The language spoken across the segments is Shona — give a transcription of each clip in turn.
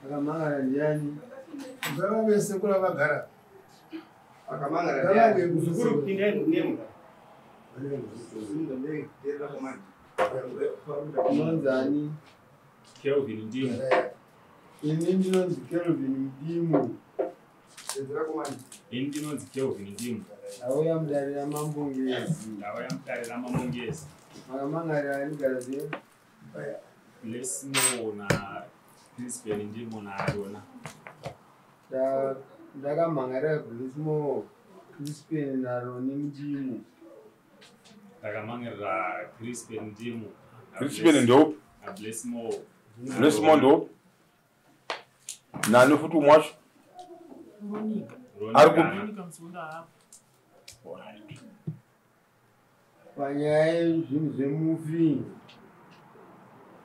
Akamangara ndiani? Ngavave sekuru vagara. Akamangara Ngavave ndiani? muzukuru. Pindai munemu. Unonzani? Kelvin Ndimu. Ini ndinonzi Kelvin Ndimu. Ini ndinonzi Kelvin Ndimu. Ndauya mudare raMambo Ngezi. Ndauya mudare raMambo Ngezi. Makamangara anigara zve? Blessmore na Crispin Ndimu naArona. Ndakamhangarira Blessmore, Crispin naRoni Ndimu. Ndakamangarira Crispin Ndimu. Crispin ndeupi? NaBlessmore. Blessmore ndeupi? Nani futi umwe wacho? Veronica. Ari kupi? Veronica Mzunda hapo. Alright. Panyaya yezvinhu zvemufi.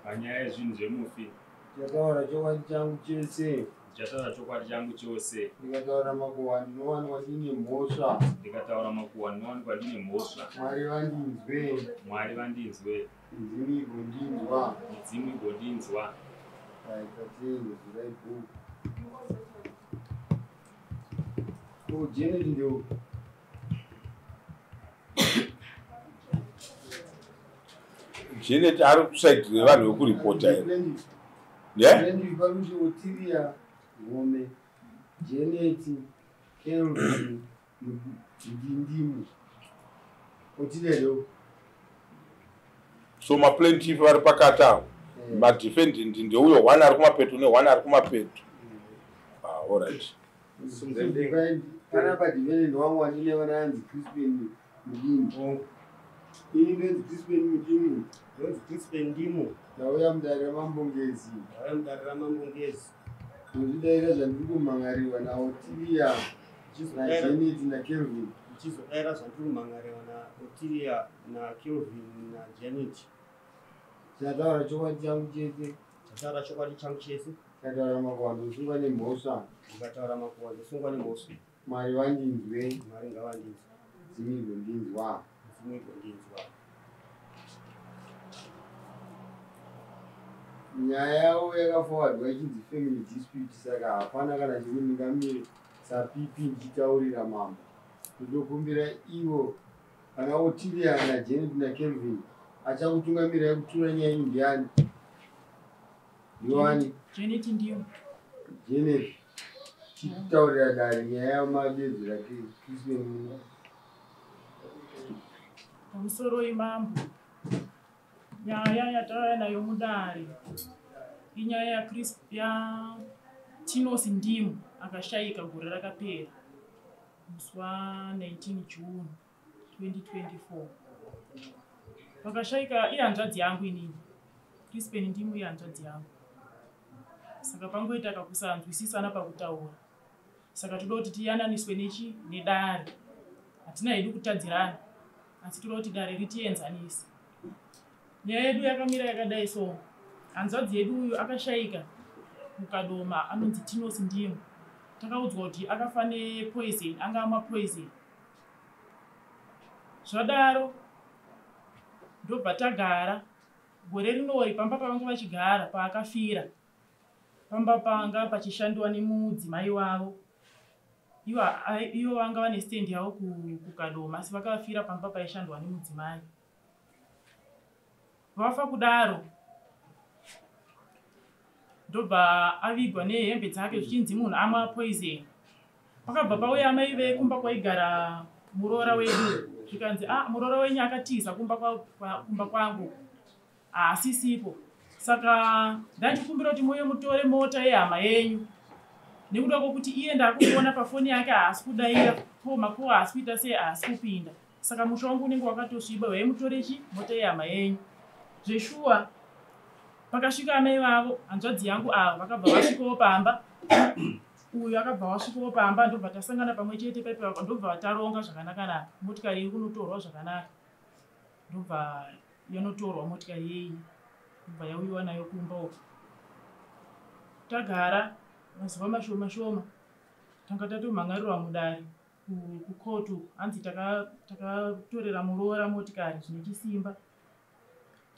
Panyaya yezvinhu zvemufi. Ndichataura chokwadi changu chese. Ndichataura chokwadi changu chose. Ndikataura makuhwa ndinowanikwa ndine mhosva. Ndikataura makuhwa ndinowanikwa ndine mhosva. Mwari vandinzwe. Mwari vandinzwe. Midzimu igondinzwa. Midzimu igondinzwa. Tatende vhurai bhuku. Ko Janet ndeupi? Janet ari kusaidi revanhu vekuripota here? Yeah? Janet pakuti Otilia Gome, Janet, Kelvin, Ndindimu. Otilia ndeupi? So maplaintiff vari pakati avo. Madefendant ndeuyo one ari kumapeto neone ari kumapeto. Ah, alright. Panapa defendant wangu wandine vana anzi Crispin Mudimu. Ini ndonzi Crispin Mudimu. Ndonzi Crispin Ndimu. Ndauya mudare raMambo Ngezi. Ndauya mudare raMambo Ngezi. Ndozvidaira zvandiri kumhangarirwa naOtilia naJanet naKelvin. Ndichizodaira zvandiri kumhangarirwa naOtilia naKelvin naJanet. Ndataura chokwadi changu chese. Ndataura chokwadi changu chese. Ndikataura makuhwa ndosungwa nemhosva. Ndikataura makuhwa ndosungwa nemhosva. Mwari vandinzwe. Mwari ngavandinzwe. Midzimu igondinzwa. Midzimu igondinzwa. Nyaya yavo yakafowadwa ichinzi family dispute, saka hapana kana chimwe ndingamire sapipi ndichitaurira mambo. Ndokumbira ivo kana Otilia naJanet naKelvin achakutungamirai kutura nyaya yenyu ndiani? Ndiwani? Janet Ndimu. Janet, chitaurira dare nyaya yamadedzera Crispin. Pamusoro imambo. Nyaya yatauya nayo mudare inyaya ya Tinos Ndimu akashayika gore rakapera musi wa19 June 2024. Pakashayika ihanzvadzi yangu inini. Crispin Ndimu ihanzvadzi yangu. Saka pangoita kakusanzwisisana pakutaura. Saka toda kuti tiyananiswe nechi nedare. Hatina hedu kutadzirana, asi toda kuti dare ritienzanise. Nyaya yedu yakamira yakadai so. Hanzvadzi yedu uyu akashayika muKadoma anonzi Tinos Ndimu. Takaudzwa kuti akafa nepoison, anga amwa poison. Zvadaro ndobva tagara gore rinori pamba pavanga vachigara paakafira. Pamba panga pachishandiwa nemudzimai wavo. Ivo vanga vane stand yavo kuKadoma, asi vakafira pamba paishandwa nemudzimai. Vafa kudaro ndobva avigwa nehembe dzake zvichinzi munhu amwa poison. Pakabva pauya amai vekumba kwaigara muroora wedu, zvikanzi muroora wenyu akatiza kumba kwangu, haasisipo. Saka ndandikumbira kuti muuye mutore mota yehama yenyu, nekuda kwokuti iye ndakuona pafoni yake haasi kudaira, ko haasi kuita sei, haasi kupinda. Saka musha wangu unenge wakatosviba, waimutore chi mota yehama yenyu. Zveshuwa pakasvika amai vavo, hanzvadzi yangu ava vakabva vasvikawo pamba. Uyu akabva wasvikawo pamba, ndobva tasangana pamwe chete paipa, ndobva taronga zvakanaka-naka. Motikari iri kunotorwa zvakanaka, ndobva yanotorwa motikari yeyi, ndobva yauyiwa nayo kumba uko. Tagara mazuva mashoma shoma, tanga tatomhangarirwa mudare kukotu, hanzi takatorera muroora motikari zvine chisimba.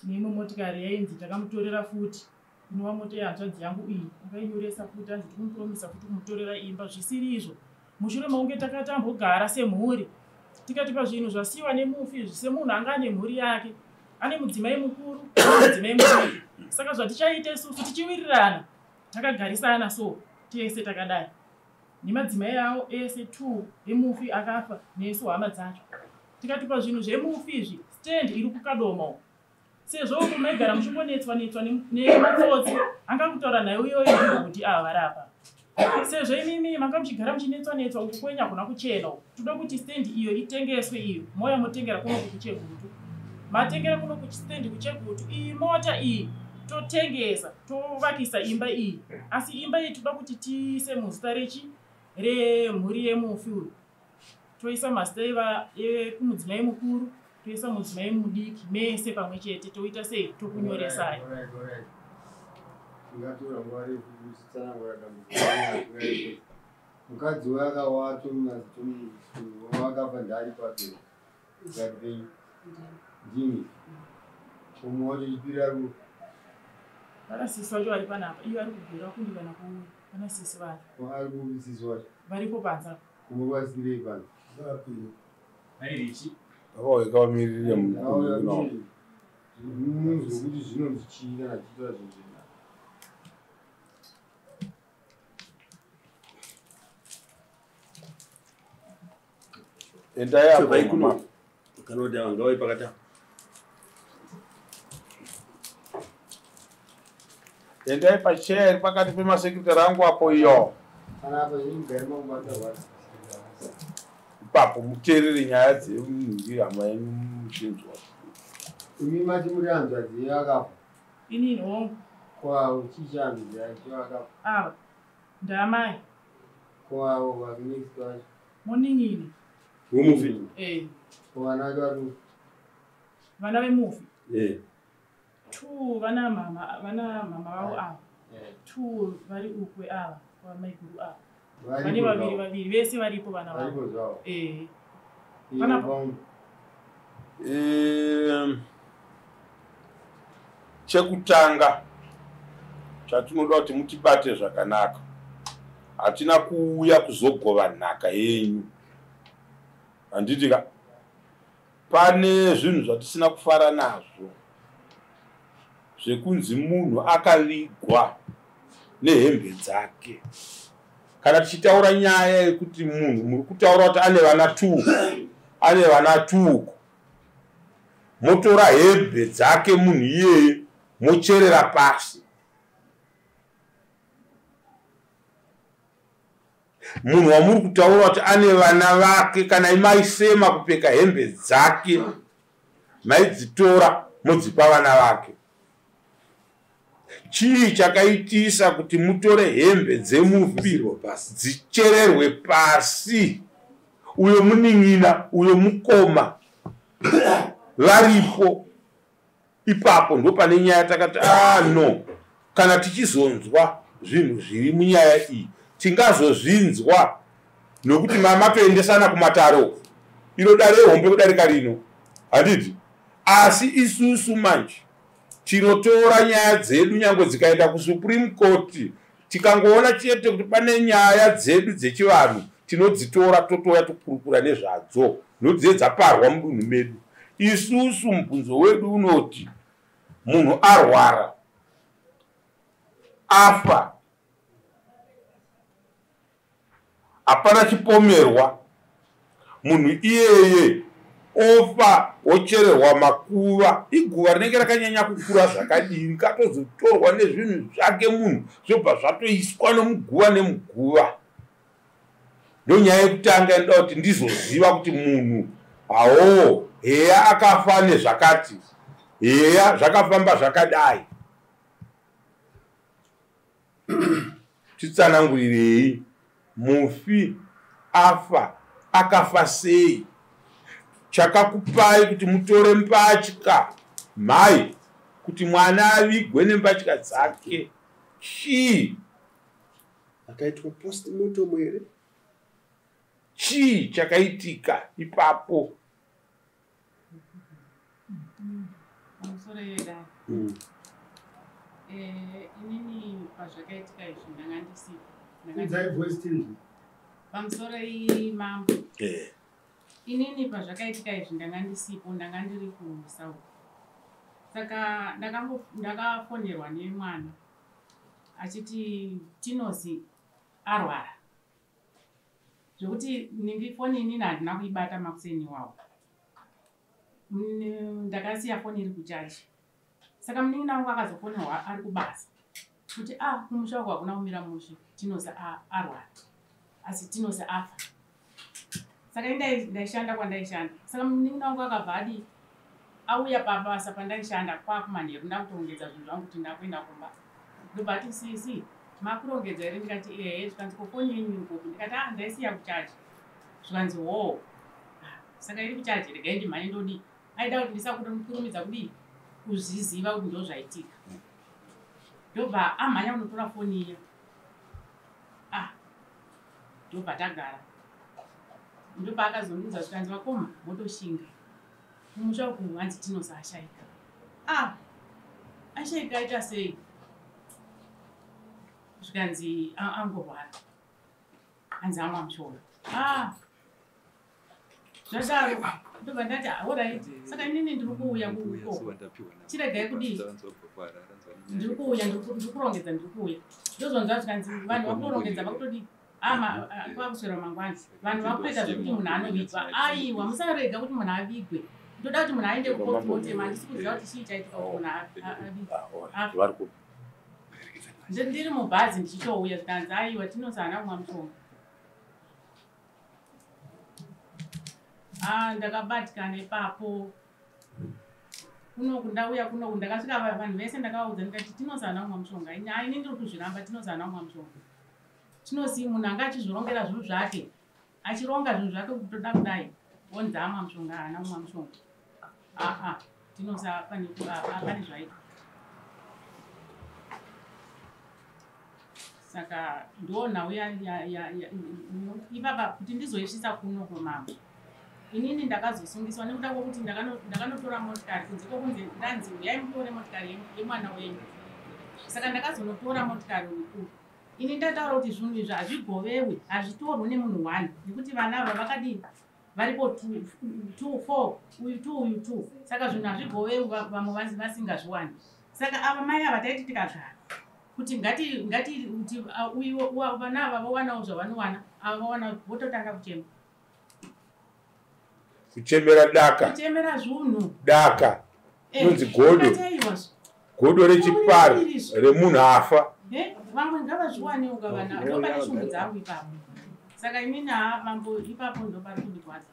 Tine imwe motikari yainzi takamutorera futi Inova mota yehanzvadzi yangu iyi akainyoresa futi, anzi tikumupuromisa futi kumutorera imba zvisiri izvo. Mushure mekunge takatambogara semhuri, tikati pazvinhu zvasiyiwa nemufi izvi, semunhu anga ane mhuri yake, ane mudzimai mukuru nemudzimai mudiki, saka zvatichaita isusu tichiwirirana takagarisana so tese takadai nemadzimai avo ese 2 emufi akafa nesu hama dzacho, tikati pazvinhu zvemufi izvi stand iri kuKadoma uko, sezvo uku maigara muchingonetswa netswa nematsotsi anga kutaura naye uyoyo ndimbokuti ava vari apa, sezvo imimi manga muchigara muchinetswa netswa uku kwenyu hakuna kuchena uku, toda kuti stand iyo itengeswe iyo mouya motengera kuno kuChegutu, matengera kuno kustendi kuChegutu, iyi mota iyi totengesa tovakisa imba iyi, asi imba iyi toda kuti tiise muzita rechi remhuri yemufi uyu, toisa mazita ekumudzimai mukuru, toisa mudzimai mudiki, mese pamwe chete toita sei, tokunyoresai. Tingatora nguva refu kuchitsanangura dambudziko. Mukadzi wakawa wakafa ndari papi ngati penyu ndimi umwe wacho chipiri ari pana sisi vacho vari panapa, iyo ari kugura kundi kana kuuya pana sisi vacho ari kupi sisi wacho varipo panze apa. Umwe wasirei panze Airichi Vakauya vamirire muno. Munzwe kuti zvinonzi chii kana chichiita zvinhu zvena. Endai apo Vai kuno. mama. Kana kuti ava ngavai pakati apa. Endai pacheya iri pakati pemasekretari angu apo iyo. Kana apa zvinogara makubata rwadzi. Ipapo muteerere nyaya dzemunhu hama yenyu muchinzwa. Imi mati muri hanzvadzi yakafa. Inini hongu. Kwa chichanzi yacho yakafa. Ava ndamai. Kwa avo vari next wacho. Munin'ina. Wemufi. Eh. Kwa vana vacho vari Vana vemufi. Eh. 2 vana mama, vana mama vavo ava. 2 vari ukwe ava, vamaiguru ava. Vane vaviri vaviri vese varipo vana vavo. Varipo zvavo. Eh. Chekutanga chatinoda kuti mutibate zvakanaka, hatina kuuya kuzogova nhaka yenyu, handiti ka? Pane zvinhu zvatisina kufara nazvo zvekunzi munhu akavigwa nehembe dzake. Kana tichitaura nyaya yekuti munhu muri kutaura kuti ane vana 2, ane vana 2, motora hembe dzake munhu iyeye mocherera pasi. Munhu wamuri kutaura kuti ane vana vake, kana maisema kupfeka hembe dzake maidzitora modzipa vana vake. Chii chakaitisa kuti mutore hembe dzemufi dzichererwe pasi? Uyo munin'ina, uyo mukoma varipo ipapo. Ndo pane nyaya takati no, kana tichizonzwa zvinhu zviri munyaya iyi tingazozvinzwa nokuti matoendesana kumataro, iro dare hombe kudarika rino, handiti? Asi isusu manje tinotora nyaya dzedu nyangwe dzikaenda kuSupreme Court, tikangoona chete kuti pane nyaya dzedu dzechivanhu tinodzitora totouya tokurukura nezvadzo, nokuti dzaparwa mudunhu medu. Isusu mubvunzo wedu unoti munhu arwara afa, hapana chipomerwa, munhu iyeye ofa ochererwa makuva, iguva rinenge rakanyanya kukura zvakadini, katozotorwa nezvinhu zvake munhu zvobva zvatoiswa nomuguva nemuguva. Ndonyaya yekutanga inoda kuti ndizoziva kuti munhu hawo heya akafa nezvakati, heya zvakafamba zvakadai. Titsanangurirei mufi afa akafa sei, chakakupai kuti mutore mbatya mhai kuti mwana avigwe nembatya dzake chii? Akaitwa postmortem here? Chii chakaitika ipapo? Pamusoro yedai. Inini pazvakaitika izvi ndanga ndisipo. Udzai voice tinzwe. Pamusoro iyi mambo. Inini pazvakaitika izvi ndanga ndisipo, ndanga ndiri kuSouth. Saka ndakafonerwa nemwana achiti Tinozi arwara. Zvekuti ningi foni inini handina kuibata makuseni iwawo. Ndakasiya foni iri kuchachi. Saka munin'ina wangu akazofonerwa ari kubasa kuti kumusha uku hakuna kumira mushe, Tinozi arwara, asi Tinozi afa. Saka ndaishanda kwandaishanda. Saka munin'ina wangu akabva adi auya pabasa pandaishanda kwakumanheru, ndakutorongedza zvinhu zvangu kuti ndakuenda kumba. Ndobva ati sisi makurongedza here? Ndikati ehe. Zvikanzi ko foni yenyu iri kupi? Ndikati ndaisiya kuchachi. Zvikanzi hoo, saka iri kuchachi, regai ndimhanye ndodii. Aida kuti ndisakurumidza kudii kuzviziva kuti ndozvaitika. Ndobva amhanya kunotora foni iya. Ndobva tagara. Ndobva akazondiudza zvikanzi vakoma motoshinga. Kumusha uku hanzi Tinozi ashaika. Ashaika aita sei? Zvikanzi angorwara. Hanzi amwa mushonga. Zvadaro ndobva ndati alright, saka inini ndiri kuuya kuko. Chiregai kudii? Ndiri kuuya, ndiri kurongedza, ndiri kuuya. Ndozonzwa zvikanzi vanhu vakutorongedza vakutodii? Kwakuswera mangwana. Vanhu vakutoita zvekuti munhu anovigwa. Aiwa, musarega kuti munhu avigwe. Ndoda kuti munhu aende kupostmortem, handisi kuziva kuti chii chaitika kuti munhu avigwe. Ndiri mubhazi ndichitouya zvikanzi aiwa Tinozi haana kumwa mushonga. Ndakabatikana ipapo. Kunoku ndauya kunoku ndakasvika vanhu vese ndakavaudza ndikati Tinozi haana kumwa mushonga. Ini ndiri kuzviramba, Tinozi haana kumwa mushonga. Tinozi munhu anga achizvirongera zvinhu zvake. Achironga zvinhu zvake kuti toda kudai. Onzi amwa mushonga, haana kumwa mushonga. Tinozi pane zvaitwa. Saka ndonhau ipapa kuti ndizoisvitsa kuno kwamambo. Inini ndakazosungiswa nekuda kwokuti ndakanotora motikari kunze kwokunzi ndanzi uyai mutore motikari yemwana wenyu. Saka ndakazonotora motikari uku. Ini ndataura kuti zvinhu izvi hazvigovewi, hazvitorwi nemunhu one nekuti vana ava vakadii varipo 2 4 uyu 2 uyu 2. Saka zvinhu hazvigovewi vamwe vasingazviwani. Saka ava mai ava taiti tikagara kuti ngati kuti uyu vana ava vawanawo zvavanowana, ava vawana vototanga kuchema. Kuchemera daka. Kuchemera zvinhu. Daka. Inonzi godo. Godo rechipari remunhu afa. Vamwe ngavazviwanewo vana, ndopane shungu dzangu ipapo. Saka inini mambo ipapo ndopari kundirwadza.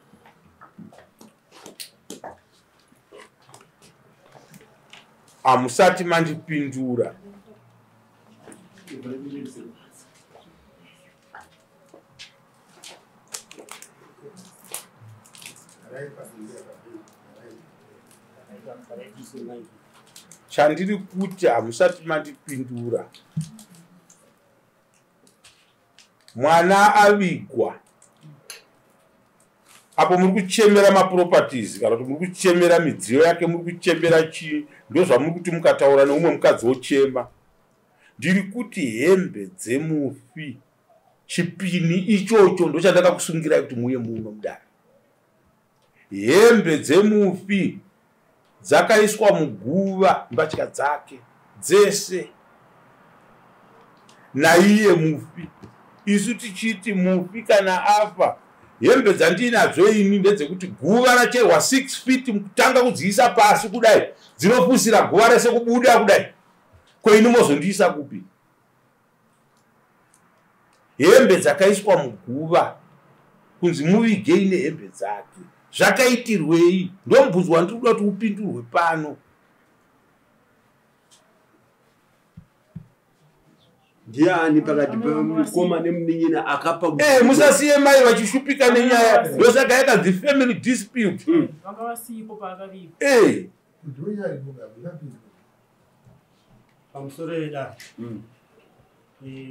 Hamusati mandipindura. Chandiri kuti hamusati mandipindura. Mwana avigwa. Apo muri kuchemera maproperties kana kuti muri kuchemera midziyo yake, muri kuchemera chii, ndozvamuri kuti mukataura neumwe mukadzi wochema. Ndiri kuti hembe dzemufi, chipini ichocho ndochandakakusungirai kuti muuye muno mudare. Hembe dzemufi dzakaiswa muguva, mbatya dzake dzese naiye mufi. Isu tichiti mufi kana afa, hembe dzandinadzo ini ndedzekuti guva racherwa 6 feet kutanga kudziisa pasi kudai, dzinofusira guva rese kubuda kudai. Ko ini mozondiisa kupi? Hembe dzakaiswa muguva kunzi muvigei nehembe dzake. Zvakaitirwei? Ndomubvunzo wandiri kuda kuti upindurwe pano. Ndiani pakati pemukoma nemunin'ina akapa? Musasiye mai vachishupika nenyaya. Ndosaka yakanzi family dispute. Vanga vasipo paakavigwa. Pamusoro yedare.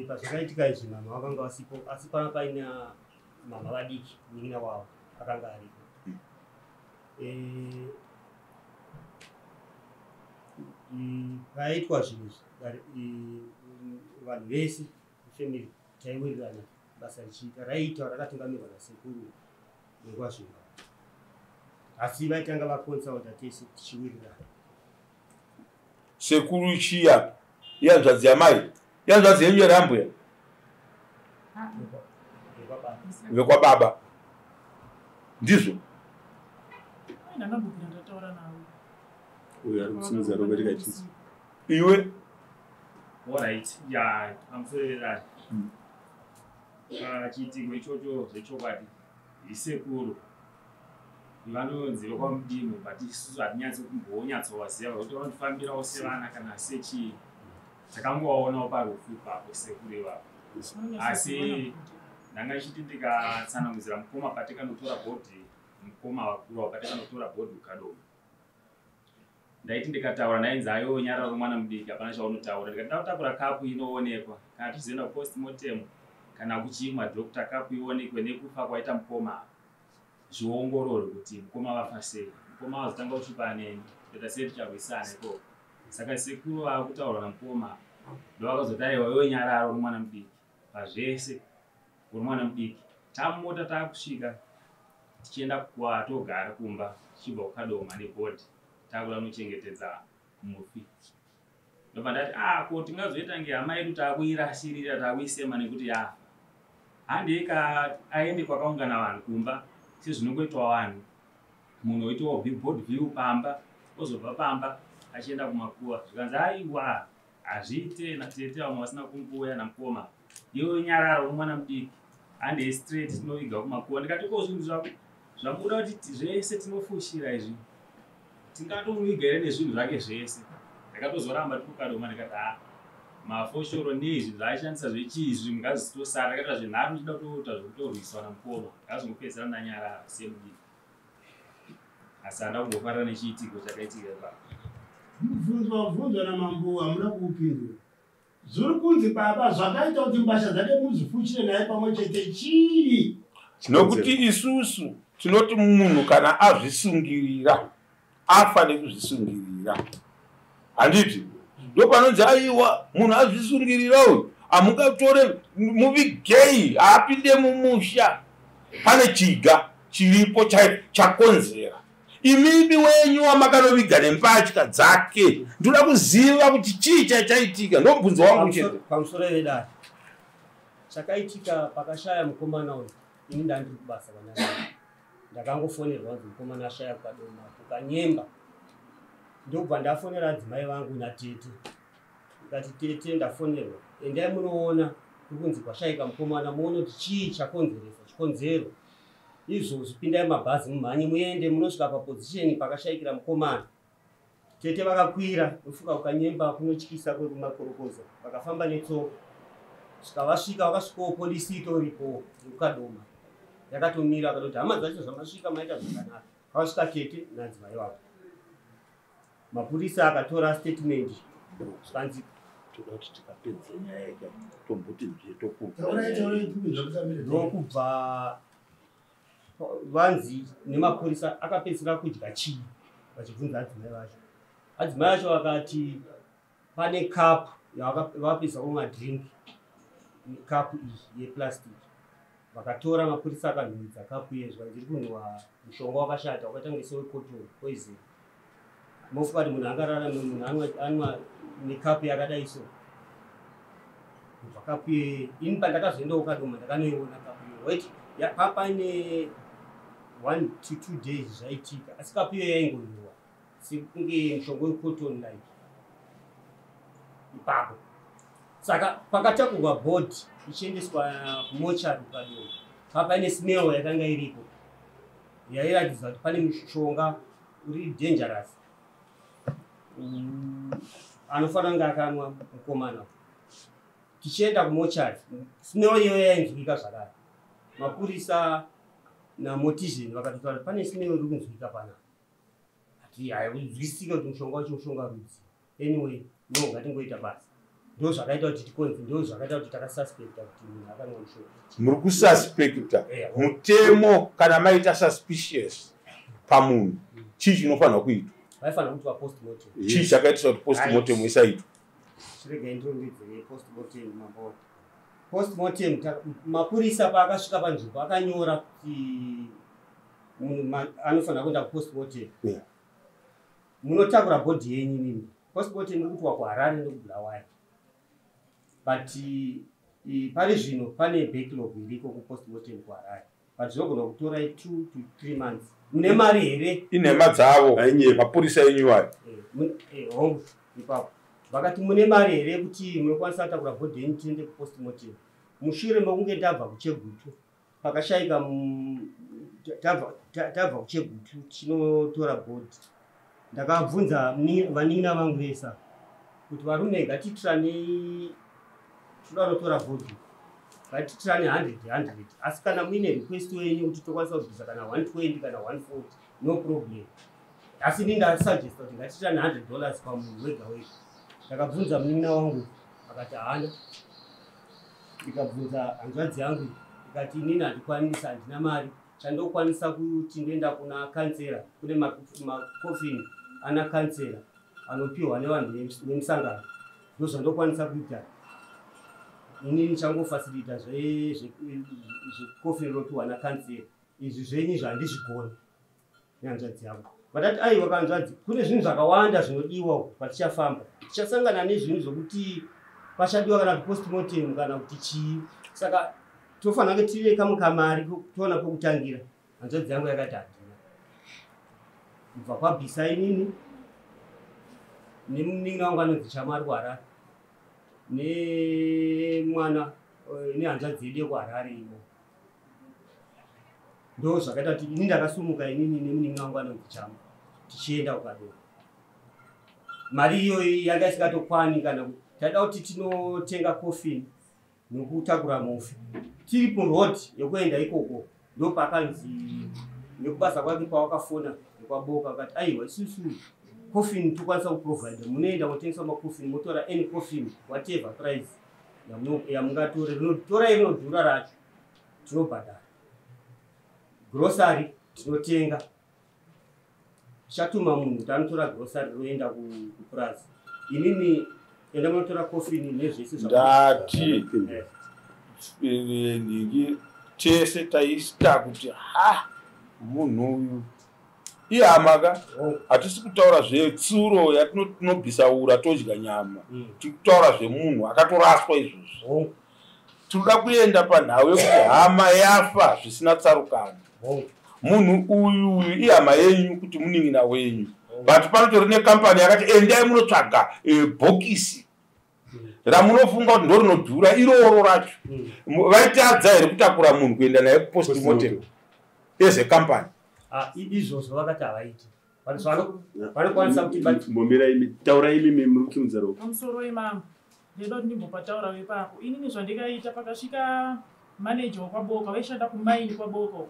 Pazvakaitika izvi mama vakanga vasipo, asi panga paina mama vadiki munin'ina wavo akanga aripo. Paitwa zvinhu izvi, vanhu vese family taiwirirana, basa richiita raiitwa rakatungamirwa nasekuru vekwazvimba, asi vaitanga vaconsulta tese tichiwirirana. Sekuru chiya ihanzvadzi yamai, ihanzvadzi yenyu here ambuya? Vekwababa, ndizvo? Ndangambobvira ndataura navo. Uyo ari kusimudza ruoko tikachisi. Iwe. Alright, ya, pamusorerani pachiitiko ichocho, zvechokwadi isekuru vanonzi vekwamudimo, but isusu hatinyatsi kumbonyatsovaziva kuti vanofambirawo sevana kana sechii. Takangovaonawo parufu ipapo sekuru ivapo, asi ndanga ichiti ndikatsanangudzira mukoma patikanotora body, mukoma vakuru avo, patikanotora body ukadoma, ndaiti ndikataura ndainzi, "Ayo, nyararo mwana mudiki, hapana chaunotaura." Ndikati nda kutakura kapu inoonekwa kana tichizoenda kupostmortem kana kuchimwa doctor, kapu ionekwe nekufa kwaita mukoma, zviongororwe kuti mukoma vafa sei. Mukoma vazotanga kusvipa neni, toita sei, ticharwisana ikoko. Saka sekuru vaakutaurwa namukoma ndovakazoti, "Aiwa, iwe nyararo, uri mwana mudiki pazvese, uri mwana mudiki." Tamumota taakusvika tichienda kwatogara kumba, tichibva kukadoma nebody, taakuda kunochengetedza mufi, ndobva ndati, "Ah, ko tingazoita nge hama yedu taakuirasirira, taakuisema nekuti yafa? Handei ka aende kwakaungana vanhu kumba, sezvinongoitwa vanhu, munhu oitawo body view pamba, ozobva pamba achienda kumakuva." Zvikanzi, "Aiwa, hazviite natete, vamwe vasina kumbuya namukoma. Iwe nyarara, uri mwana mudiki, handei straight tinoviga kumakuva." Ndikati, "Ko zvinhu zvako zvamuda kuti zvese tinofushira izvi, tingatomuviga here nezvinhu zvake zvese?" Ndakatozoramba tikukadoma, ndikati, "Ha, mafoshoro neizvi zvaaishandisa zvechizvi ngazvitosara." Ndakaita zvenharo ndichida kutoita zvekutorwiswa namukoma, ndakazongopedzisira ndanyarara semudiki, asi handa kumbofarira nechiitiko chakaitika ipapo. Mubvunzo wabvunzwa namambo hamuna kuupindura. Zviri kunzi baba zvakaita kuti mbasha dzake muzifushire naye pamwe chete chii? Nokuti isusu tinoti munhu kana azvisungirira, afa nekuzvisungirira, handiti? Ndo panonzi, "Aiwa, munhu azvisungirira uyu, hamungatore muvigei, haapinde mumusha." Pane chiga chiripo chakonzera. Imimi wenyu wamakanoviga nembatya dzake, ndoda kuziva kuti chii chachaitika. Ndo mubvunzo wangu chete. Pamusoro vedare, chakaitika pakashaya mukomana uyu, ini ndandiri kubasa kwandaa. Ndakangofonerwa kunzi mukomana ashaya kukadoma kukanyemba. Ndobva ndafonera adzimai vangu natete, ndikati, "Tete, ndafonerwa, endai munoona kuri kunzi kwashayika mukomana, muone kuti chii chakonzeresa chikonzero izvozvi. Pindai mabhazi mumhanye muende munosvika paposition pakashayikira mukomana." Tete vakakwira, ndofuka kukanyemba kunotyisa kwekumakorokoza, vakafamba netsoka svika vasvika. Vakasvikawo polisi itoripo yekukadoma yakatomira, akatoti, "Hama dzacho, zvamasvika maita zvakanaka." Vakasvika tete nadzimai vavo, mapurisa akatora statement, zvikanzi Toda kuti tikapedze nyaya ika tomboti nzve. Taurai, taurai, tikunzwa kutambira. Ndokubva vanzi nemapurisa, akapedzisira kudya chii? Vachibvunza adzimai vacho, adzimai acho vakati pane kapu yavakapedzisa kumwa drink, kapu iyi yeplastic. Vakatora, mapurisa akanhuhwidza kapu iye, zvikanzi iri kunhuhwa mushonga wakashata wakaita kunge sewecotton, poison. Mofuka kuti munhu angararame munhu anwa nekapu yakadai so? Kubva kapu iyoyo, ini pandakazoendawo kadoma ndakanoiona kapu iyoyo. Wait, papaine 1 to 2 days zvaitika, asi kapu iyoyo yaingonhuhwa sekunge mushonga wecotton like ipapo. Saka pakatakurwa body ichiendeswa kumochari kukadoma, papaine smell yakanga iripo yairatidza kuti pane mushonga uri dangerous anofanira kunge akanwa mukomana. Tichienda kumochari, smell iyoyo yainzwika zvakare. Mapurisa namortician vakatotaura kuti pane smell iri kunzwika panapa, ati hainzwisika kuti mushonga wacho mushonga rudzi. Anyway, no, ngatingoita basa. Ndo zvakaita kuti tikonzi, ndo zvakaita kuti takasuspecta kuti munhu akanwa mushonga. Muri kususpecta. Mutemo, kana maita suspicious pamunhu, chii chinofanirwa kuitwa? Vaifanira kuitwa postmortem. Chii chakaitisa kuti postmortem isaitwa? Chiregai ndirondedzere postmortem, mambo. Postmortem, mapurisa paakasvika panzvimbo akanyora kuti munhu anofanira kuenda kupostmortem. Munotakura body yenyu imimi. Postmortem iri kuitwa kuHarare nekuBulawayo, but pari zvino pane backlog iriko kupostmortem kuHarare, but zvinogona kutorai 2 to 3 months. Mune mari here? Inhema dzavo. Ainyepa. Mapurisa enyu ayo. Hongu, ipapo vakati mune mari here kuti munokwanisa kutakura body yenyu tiende kupostmortem? Mushure mekunge ndabva kuChegutu, pakashayika tabva kuChegutu tinotora body, ndakabvunza vanin'ina vangu vese kuti, "Varume, ngatiitiranei, toda kunotora body, ngatiitirane 100 100. Asi kana muine request wenyu kuti tokwanisa kubvisa kana 120 kana 140, no problem." Asi ini ndasuggesta kuti ngatiitirane $100 pamunhu wega wega. Ndakabvunza munin'ina wangu, akati haana. Ndikabvunza hanzvadzi yangu, ikati, "Inini handikwanisi, handina mari. Chandokwanisa kuti ndoenda kuna kansera, kune makofini ana kansera anopiwa nevanhu vemusangano, ndozvandokwanisa kuita inini. Changofacilita zvekofini rinopiwa nakansera. Izvi zvenyu izvi handizvigoni." Nehanzvadzi yangu vatati, "Aiwa kanzvadzi, kune zvinhu zvakawanda zvinodiwa uku. Patichafamba tichasangana nezvinhu zvokuti pachadiwa kana kuti postmortem kana kuti chii, saka tofanira kunge tine kamwe kamari toona pekutangira." Hanzvadzi yangu yakati handina. Kubva kwabvisa inini nemunin'ina wangu anonzi Chamari kuHarare, nemwana nehanzvadzi yedu yekuHarare imo. Ndo zvakaita kuti ini ndakasumuka, inini nemunin'ina wangu anonzi Chama, tichienda kuKadoma. Mari iyoyi yanga isingatokwani kana taida kuti tinotenga coffin nokutakura mufi. Tiri muroad yekuenda ikoko, ndopakanzi nekubasa kwake pawakafona nekwaBoka, akati, "Aiwa, isusu coffin tokwanisa kuprovida. Munoenda kotengesa macoffin, motora any coffin, whatever price yamungatore, torai rinodhura racho, tinobhadhara. Grocery tinotenga, tichatuma munhu kuti anotora grocery roenda kupurazi. Inini enda munotora coffin nezvese." Ndati ndingi tese taista kuti ha, munhu uyu ihama ka. Hatisi kutaura zvetsuro yatinobvisa ura todya nyama. Tiri kutaura zvemunhu akatoraswa izvozvo. Tinoda kuenda panhau yekuti hama yafa zvisina tsarukano. Munhu uyu uyu ihama yenyu, kuti munin'ina wenyu, but panotori nekambani yakati endai munotsvaga bhokisi ramunofunga kuti ndorinodhura iroro racho. Vaitadza here kutakura munhu kuenda naye kupostmortem as a company? Ah, izvozvo vakati havaiti. Vanokwanisa kuti Mbomira imi, taura imi, muri kusimudza ruoko. Pamusoro wemambo, ndinoda kuti ndimbopataurawo ipapo. Inini zvandikaita, pakasvika maneja wekwaBoka, vaishanda kumaini kwaBoka uko.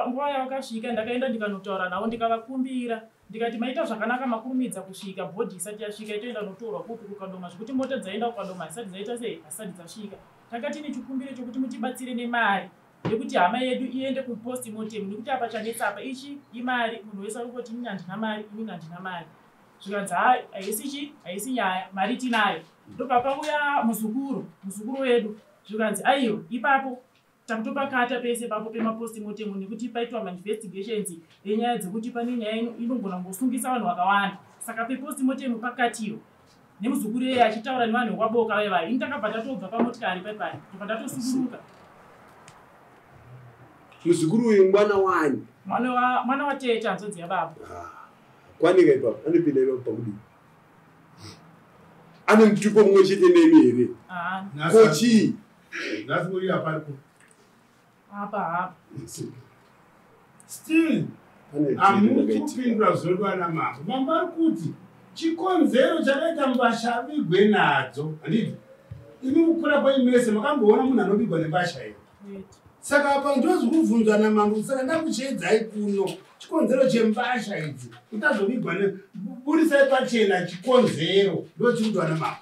Nguva yavakasvika, ndakaenda ndikanotaura navo, ndikavakumbira, ndikati, "Maita zvakanaka makurumidza kusvika body isati yasvika, itoenda notorwa kupi, kuKadoma, zvekuti mota dzaenda kuKadoma hazisati dzaita sei, hazisati dzasvika. Takati nechikumbiro chokuti mutibatsire nemari yekuti hama yedu iende kupostmortem, nekuti apa chanetsa apa ichi imari. Munhu wese ari kungoti, inini handina mari, inini handina mari." Zvikanzi, "Hai, haisi chi haisi nyaya, mari tinayo." Ndobva pauya muzukuru wedu, zvikanzi, "Aiwa, ipapo takutopakata pese papo pemapostmortem, nekuti paitwa mainvestigations enyaya dzekuti pane nyaya inogona kungosungisa vanhu vakawanda, saka pepostmortem pakatiyo." Nemuzukuru iyeye achitaura nevanhu vekwaBoka vaivai, ini takabva tatobva pamotikari paipai, tobva tatosuduruka. Muzukuru uyu mwana wani? Mwana watete, hanzvadzi yababa. Kwanika ipapo, anopinda ipapo pakudii? Ane mutupo mumwe chete nemi here? Haana. Ko chii? Nhasi uri aparipo? Apa hapa. Still Pane hamusi zvakaitika. kupindura zvinodiwa namambo. Mambo ari kuti chikonzero chakaita mbasha avigwe nadzo, handiti? Imi kukura kwenyu mese makamboona munhu anobigwa nembasha here? Wait. Saka apa ndozvikubvunzwa namambo. Saka ndakuchiedzai kuno, chikonzero chembasha idzi kuti azovigwa, burisai pachena chikonzero, ndochikudiwa namambo.